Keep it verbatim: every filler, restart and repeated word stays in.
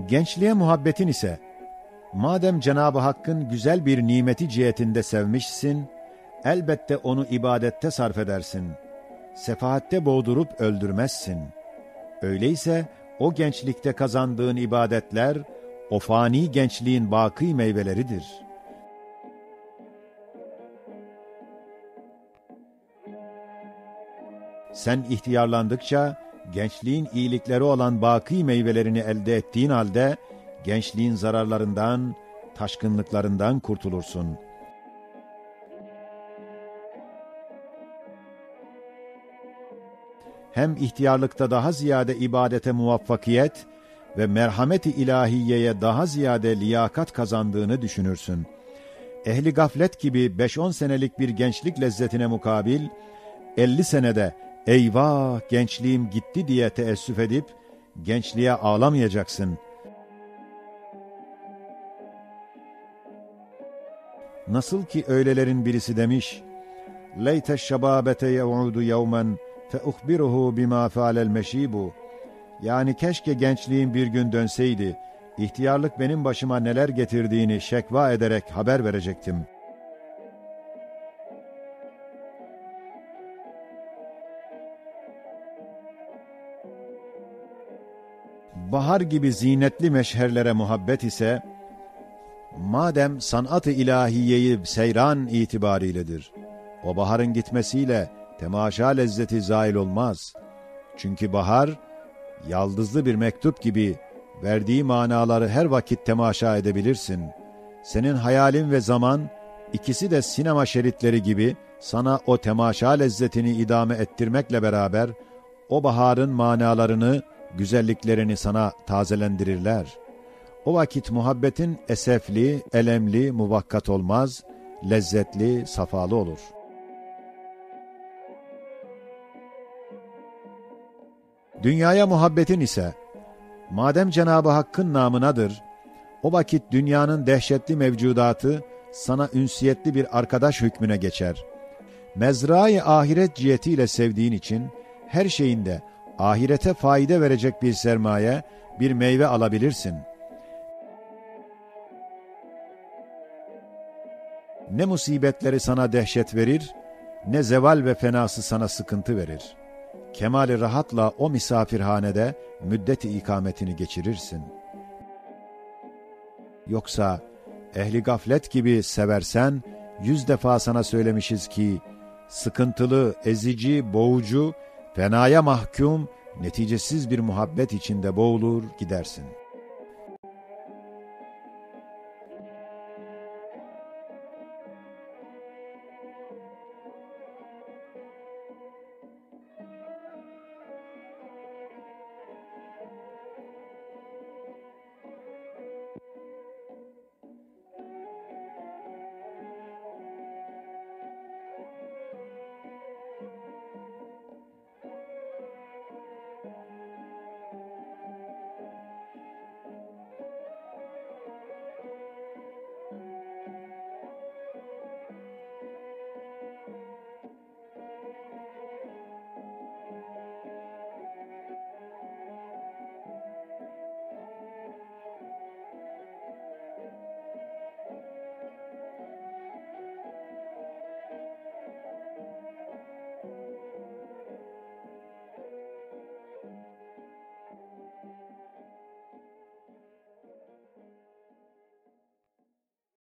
Gençliğe muhabbetin ise, madem Cenab-ı Hakk'ın güzel bir nimeti cihetinde sevmişsin, elbette onu ibadette sarf edersin. Sefahatte boğdurup öldürmezsin. Öyleyse o gençlikte kazandığın ibadetler o fani gençliğin baki meyveleridir. Sen ihtiyarlandıkça gençliğin iyilikleri olan baki meyvelerini elde ettiğin halde gençliğin zararlarından, taşkınlıklarından kurtulursun. Hem ihtiyarlıkta daha ziyade ibadete muvaffakiyet ve merhameti ilahiyeye daha ziyade liyakat kazandığını düşünürsün. Ehli gaflet gibi beş-on senelik bir gençlik lezzetine mukabil, elli senede "Eyvah, gençliğim gitti!" diye teessüf edip, gençliğe ağlamayacaksın. Nasıl ki öylelerin birisi demiş: "Leyte şebabete yeudu yevmen fe uhbiruhu bima fealel meşibu." Yani keşke gençliğim bir gün dönseydi, ihtiyarlık benim başıma neler getirdiğini şekva ederek haber verecektim. Bahar gibi zinetli meşherlere muhabbet ise, madem sanat-ı ilahiyeyi seyran itibariyledir, o baharın gitmesiyle temaşa lezzeti zail olmaz. Çünkü bahar, yaldızlı bir mektup gibi, verdiği manaları her vakit temaşa edebilirsin. Senin hayalin ve zaman, ikisi de sinema şeritleri gibi, sana o temaşa lezzetini idame ettirmekle beraber, o baharın manalarını, güzelliklerini sana tazelendirirler. O vakit muhabbetin esefli, elemli, muvakkat olmaz, lezzetli, safalı olur. Dünyaya muhabbetin ise, madem Cenab-ı Hakk'ın namınadır, o vakit dünyanın dehşetli mevcudatı sana ünsiyetli bir arkadaş hükmüne geçer. Mezra-i ahiret cihetiyle sevdiğin için her şeyinde ahirete faide verecek bir sermaye, bir meyve alabilirsin. Ne musibetleri sana dehşet verir, ne zeval ve fenası sana sıkıntı verir. Kemali rahatla o misafirhanede müddet-i ikametini geçirirsin. Yoksa ehli gaflet gibi seversen, yüz defa sana söylemişiz ki, sıkıntılı, ezici, boğucu, fenaya mahkûm, neticesiz bir muhabbet içinde boğulur gidersin.